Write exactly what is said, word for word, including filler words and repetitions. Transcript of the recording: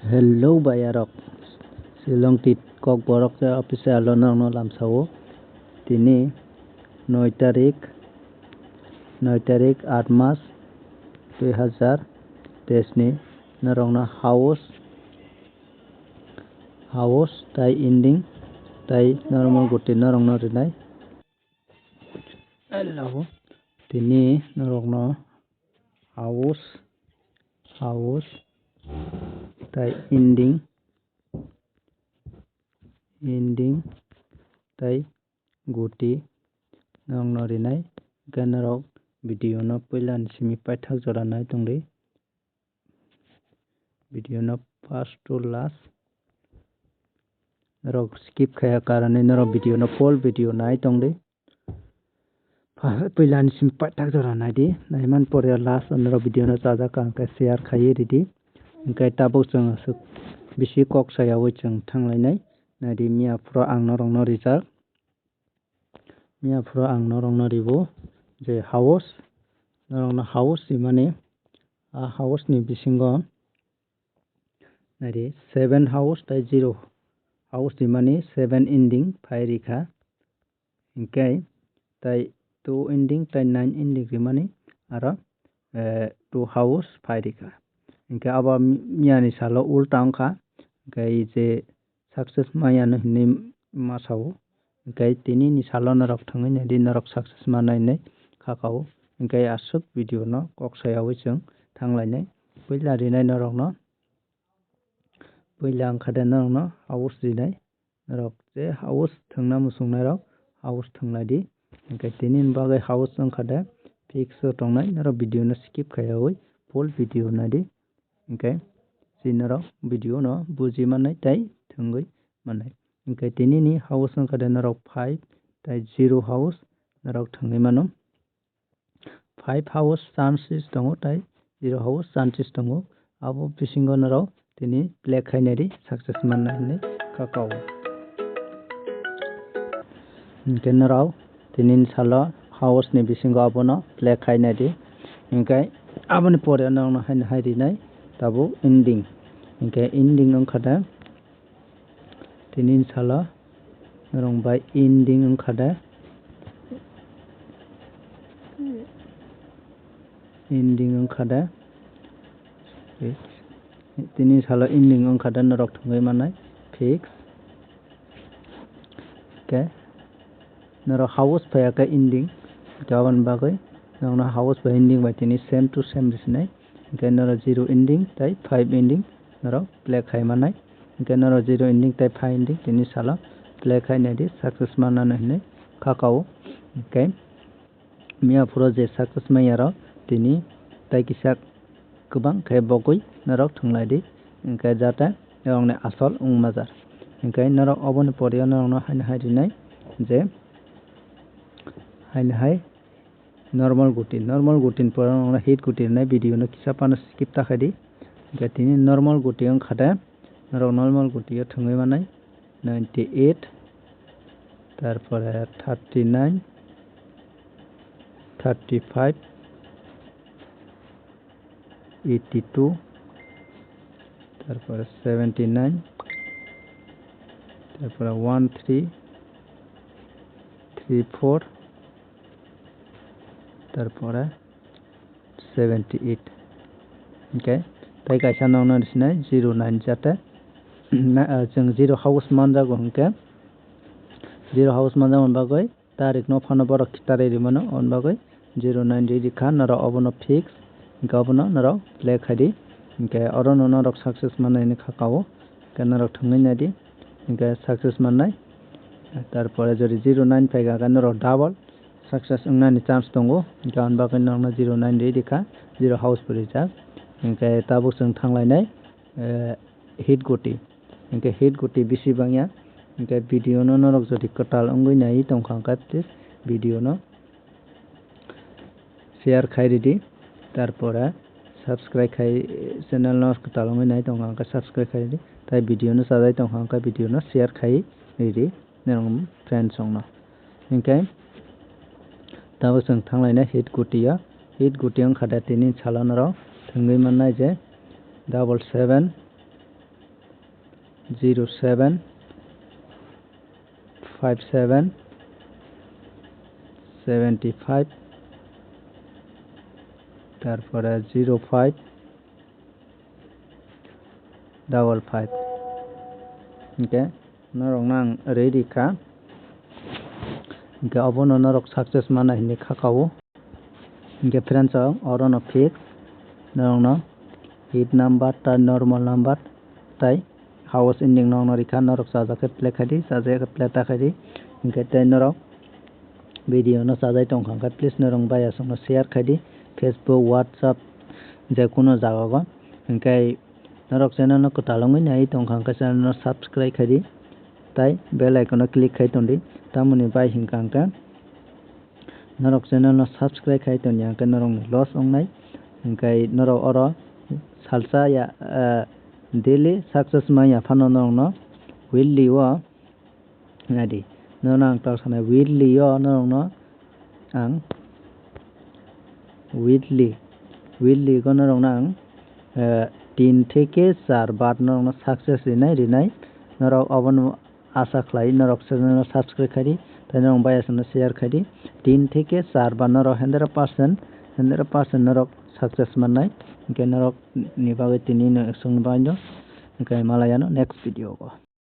Hello bayarok, Shillong tit Kokborok se official o norokno lamsao. Tini noi tarik, noi tarik aat mas dui hazar teis ni norokno house, house tai ending tai normal goti norokno rinai. Hello, tini norokno house, house tai ending, ending tai goti norokno rinai. Hwnkhe norok video no puila ni simi paithak jora nai tongdi. Video no first to last norok skip khaiya karani norok video no full video nai tongdi. Puila ni simi paithak jora naidi, naiman pore last o norok video no chajak ka hwnkhe share khaiwi ridi. Hwnkhe tabuk chwng aswk bisi kok sayawi chwng thanglainai. Naidi miya phuru ang norokno rijak. Miya phuru ang norokno ribo je house, norokno house rimani, a house ni bisingo naidi seven house tai zero house rimani seven ending phai rikha. Hwnkhe tai two ending tai nine ending rimani aro, eh, two house phai rikha. Hwnkhe abo mi-, miyani salo ulta wngkha. Hwnkhe je success maya no hinwi ma sao. Hwnkhe tini ni salo norok thangwi naidi norok success manai hinwi kha kao. Hwnkhe aswk video no kok sayawi chwng thanglainai. Puila rinai norokno, puila wngkha de norokno house rinai. Norok je house thwngna muchungnairok house thwnglaidi. Hwnkhe tini ni bagwi house wngkha de fix o tongnai, norok video no skip khaiyawi full video naidi. Hwnkhe si norok video no buji mannai tai thwngwi mannai. Hwnkhe tini ni house wngkha de norok five tai zero house norok thwngwi mano. Five house chances tongo tai zero house chances tongo. Abo bisingo norok tini play khainai di success manna hinwi kha kao. Hwnkhe norok tini ni salo house ni bisingo abono play khainai di. Hwnkhe aboni pore norokno haino hai rinai tabuk ending. Hwnkhe ending wngkha da Tini ni salo norok bai ending wngkha de. Ending wngkha de. Tini salo ending wngkha de norok thwngwi mannai fix. Hwnkhe norok house phaiya khe ending. Hwnkhe aboni bagwi norokno house bai ending bai tini same to same risinai. Hwnkhe norok zero ending tai five ending norok play khai mannai. Hwnkhe norok zero ending tai five ending tini salo play khai naidi success mannano hinwi kha kao. Hwnkhe miya phuru je success manya rok tini tai kisa kwbang khe bogwi norok thwnglaidi. Hwnkhe jate norokni asol wngma jar. Hwnkhe norok oboni pore norokno haino hai rinai je haino hai Normal guti, normal guti ni pore norok hit guti rwnai video no kisa phano skip ta khaidi. Hwnkhe tini normal guti wngkha de, norok normal guti o thwngwi mannai ninety eight, tarpore thirty nine, thirty five, eighty two, tarpore seventy nine, tarpore one three, three four, tarpore seventy eight. Hwnkhe tai kaisa nokno sinai zero nine jate. Na, ah, chwng zero house manjago hwnkhe, zero house manjakmani bagwi tarikno phano borok khitarwi rwmano, aboni bagwi zero nine ri rikha norok obono fix, hwnkhe obono norok play khaidi, hwnkhe orono norok success mannaini kha kao, hwnkhe norok thwngwi naidi, hwnkhe success mannai. Tarpore jodi zero nine phaikha, hwnkhe norok double success wngnani chance tongo, hwnkhe aboni bagwi norokno zero nine ri rikha, zero house bo rijak, hwnkhe tabuk chwng thanglainai, eh, hit guti. Hwnkhe hit guti bisi bangya. Hwnkhe video no norok jodi kwtal wngwi naiwi tongkha hwnkhe please video no share khai ridi. Tarpore subscribe khai channel no kwtal wngwi naiwi tongkha hwnkhe subscribe khai ridi. Tai video no chajai tongkha hwnkhe video no share khai ridi norok friends rok no. Hwnkhe tabuk chwng thanglainai hit guti o. Hit guti wngkha da tini salo norok thwngwi mannai je double seven zero seven five seven seventy five, tarpore zero five double five. Hingke norokno ang ready kha. Hingke obono norok success mana hinwi kha kao. Hingke friends, o orono fix norokno hit number tai normal number tai house ending norokno rikha, norok chajak khe play khai di, chajak khe play ta khai di. Hingke tei norok video no chajai tongkha hingke please norok bai aswkno share khai di, Facebook, WhatsApp, je kuno jaga o. Hingke norok channel no kwtal wngwi nai tongkha hingke channel no subscribe khai di, tai bell icon no click khai tong di, tamoni bai hingka hingke norok channel no subscribe khai tongya hingke norok ni loss wngnai, hingke norok oro salsa ya, eh, daily success manya phano norok no weekly o nai di, norok no ang tak sanai weekly o norok no ang weekly, weekly o norok no ang, eh, tin theke char bar norok no success rinai rinai norok obono asa khlai norok channel no subscribe khai di, tei norok bai aswkno share khai di. Tin theke char bar norok hundred percent, hundred percent norok success mannai. Hingke norok ni bagwi tini no ekchung ni bagwi no. Hingke malai ano next video o.